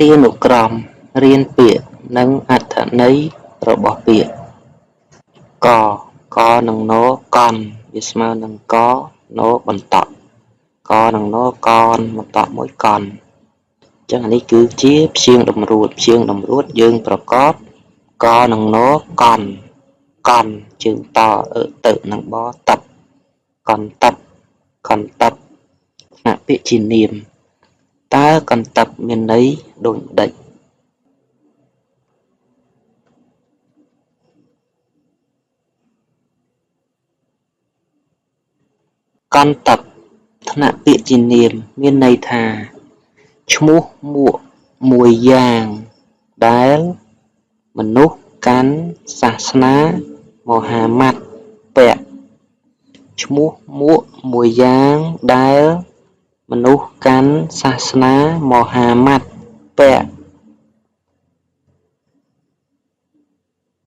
ទានុក្រម រៀនពាក្យ និងអត្ថន័យរបស់ពាក្យ ក ក និង ន កន់ វាស្មើនឹងក ន បន្តក់ ក និង ន កន បន្តក់មួយកន់ អញ្ចឹងអានេះគឺជាព្យាង្គតម្រួត ព្យាង្គតម្រួតយើងប្រកប ក និង ន កន់ កន់ ជើងត អឺ ទៅ និងប តប កន់តប កន់តប ថ្នាក់ពាក្យជានាម តើកន្តឹបមានន័យដូចម្ដេច? កន្តឹប ថ្នាក់ពាក្យជានាម មានន័យថា ឈ្មោះមួកមួយយ៉ាងដែលមនុស្សកាន់សាសនាមហាម៉ាត់ពាក់ ឈ្មោះមួកមួយយ៉ាងដែលមនុស្សកាន់សាសនាមហាម៉ាត់ពាក់។